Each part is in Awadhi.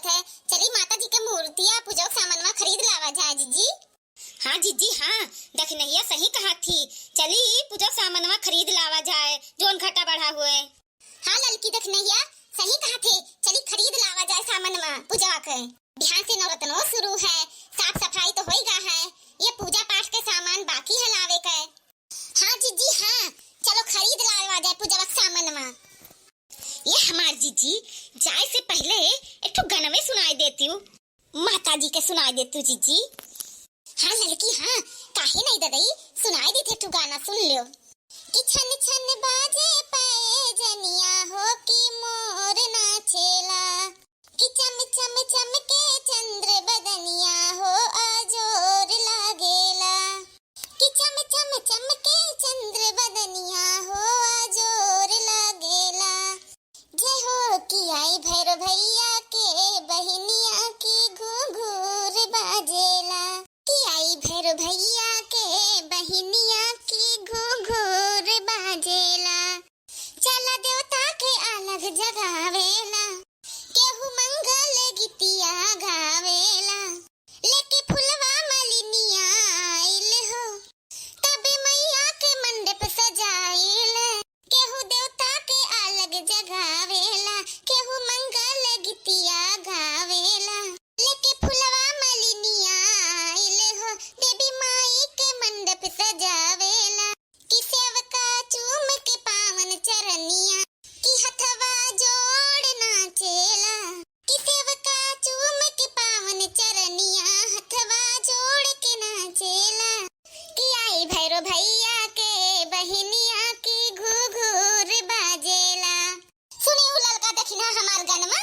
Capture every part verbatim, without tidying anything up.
है, चली माता जी के मूर्तिया पूजा के सामानवा खरीद लावा जाए जीजी। हाँ जीजी हाँ, दखिनहिया सही कहा थी, चली पूजा के सामानवा खरीद लावा जाए, जौन घटा बढ़ा हुए। हाँ ललकी दखिनहिया सही कहा थे, चली खरीद लावा जाए सामानवा पूजा के। बिहान से नवरत्नो शुरू है, साफ सफाई तो होई गा है, ये पूजा पाठ के सामान बाकी है लावे के। हाँ जीजी हाँ, चलो खरीद लावा जाए पूजा के सामानवा। ये हमार जीजी जाए से पहले एक ठो गनवे सुनाई देती हूँ, माता जी के सुनाई देती हूँ जीजी। हाँ ललकी हाँ, काहे नहीं ददई, सुनाई देती एक ठो गाना सुन लियो। कि छन छन बाजे पैजनिया हो कि मोर नाचेला, कि चम चम चमके चंद्र बदनिया हो अजोर लागेला, कि चम चम चमके चंद्र बदनिया हो अजोर लागेला। जय हो कि आई भैरव भैया के बहिनिया की घुघुर बाजेला, कि आई भैरव भैया के बहिनिया की घुघुर बाजेला। चला देवता के अलग जगावेला, केहू मंगल गीतिया गावेला। लेके फुलवा मलिनिया आइल हो, तबे मैया के मंडप सजाइल। केहू देवता के अलग जगावेला, केहू मंगल गीतिया गावेला। लेके फुलवा मलिनिया आइल हो, देवी माई के मंडप सजावेला। कि सेवका चूम के पावन चरनिया, कि हथवा जोड़ नाचेला। कि सेवका चूम के पावन चरनिया, हथवा जोड़ के नाचेला। कि आई भैरो भैया के बहिनिया की घुघुर बाजेला। सुनी उ ललका दखिना हमार गनवा।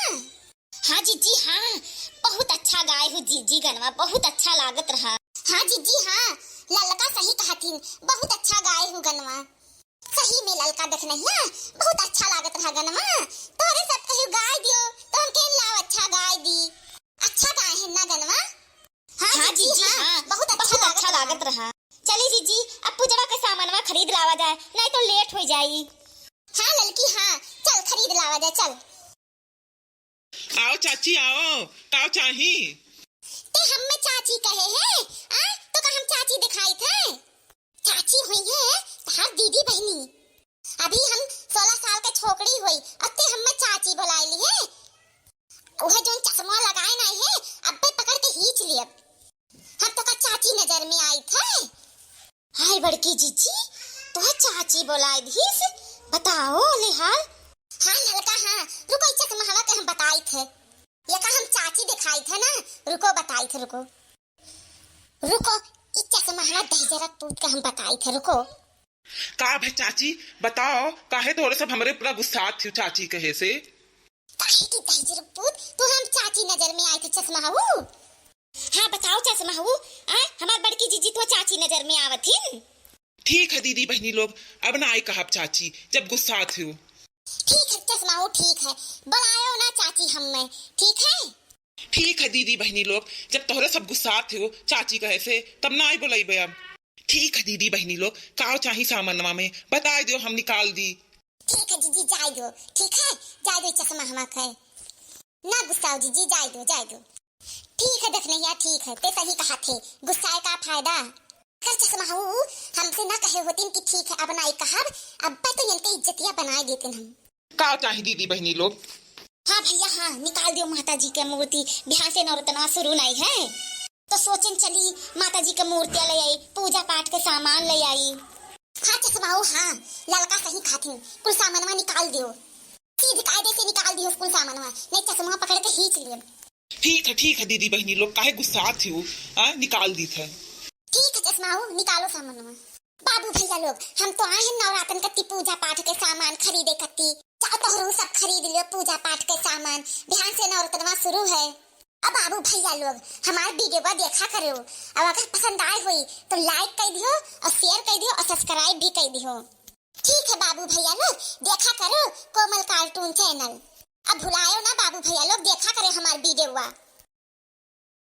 हाँ जीजी हाँ, बहुत अच्छा गाए हु जीजी गनवा, बहुत अच्छा लागत रहा। हाँ जीजी हाँ, ललका सही कहथिन, बहुत अच्छा गाए हु गनवा। सही में ललका दखिनहिया, बहुत अच्छा लागत रहा गनवा। तोहरे सब केहू गाय दियो, तो हम केन लाव अच्छा गाय दी। अच्छा गाए हैं ना गनवा? हाँ हाँ जीजी, जीजी, हाँ, हाँ, बहुत अच्छा बहुत लागत अच्छा रहा। लागत रहा। चली जीजी, अब पूजवा के सामानवा खरीद लावा जाए, नहीं तो लेट हो जाई। हाँ ललकी, हाँ, चल खरीद लावा जाए, चल। आओ चाची, आओ, का चाही? ते हम्मे चाची कहे है, आ? तो का हम चाची दिखाई थे? चाची हुई है तहार दीदी बहिनी। अभी हम सोलह साल के छोकरी हुई, अब ते हम्मे चाची बुलाए ली है। उहे जोन चश्मा लगाए नाई है, अब्बे पकड़ के खींच लियब। हम तो का चाची नजर में आई थे। हाय बड़की जीजी, तोहे चाची बोलाए दिस, बताओ ले हाल। हाँ ललका हाँ, रुको ई चश्महवा के हम बताई थे। ये का हम चाची दिखाई थे ना, रुको बताई थे, रुको। रुको, ई चश्महवा दहिजरक पूत के हम बताई थे, रुको। का भे चाची, बताओ, काहे तोहरे सब हमरे पूरा गुस्सात थी चाची कहे से? काहे की दहिजरक पूत, तू हम चाची नजर में आई थे चश्महऊ? हाँ बताओ चश्महऊ, आ, हमार बड़की जीजी तो चाची नजर में आवत हिन। ठीक है दीदी बहिनी लोग, अब ना आई कहब चाची, जब गुस्सात हो। ठीक है चश्महऊ, ठीक है, बुलायो ना चाची हम्मे, ठीक है? ठीक है दीदी बहिनी लोग, जब तोहरे सब गुस्सात हो चाची कहे से, तब ना आई बुलाइबे अब। ठीक है दीदी बहिनी लोग, काव चाही सामानवा में, बताई दियो, हम निकाल दी। ठीक है जीजी, जाए दो, ठीक है, जाए दो चश्महवा के। ना गुस्साओ जीजी, जाए दो, जाए दो। ठीक है दखनैया, ठीक है, ते सही कहा थे, गुस्साए का फायदा। कर चश्महऊ, हमसे ना कहे होतिन कि ठीक है, अब ना आई कहब, अब तो इनके इज्जतिया बनाए देते हम। का चाही दीदी बहिनी लोग? हाँ भैया, हाँ, निकाल दियो माता जी के मूर्ति, बिहान से नवरत्नवा शुरू नहीं है, तो सोचन चली माता जी के मूर्तिया ले आई, पूजा पाठ के सामान ले आई। हाँ चश्महऊ, हाँ, ललका सही खाथिन, कुल सामानवा निकाल दियो, सीध कायदे से निकाल दियो कुल सामानवा, नहीं चश्महवा पकड़ के खींच लियो। ठीक है, ठीक है दीदी बहिनी लोग, काहे गुस्सात हो, आ, निकाल दी थे। ठीक है चश्महऊ, निकालो सामानवा। बाबू भैया लोग, हम तो आए हैं नवरातन कत्ती पूजा पाठ के सामान खरीदे कत्ती। जाओ तोहरो सब खरीद लियो पूजा पाठ के सामान, बिहान से नवरतनवा शुरू है। अब बाबू भैया लोग, हमार वीडियोवा देखा करो, और अगर पसंद आए होई तो like कर दियो और share कर दियो और subscribe भी कर दियो। ठीक है बाबू भैया लोग, देखा करो कोमल cartoon channel। अब भुलायो ना बाबू भैया लोग, देखा करे हमार वीडियोवा।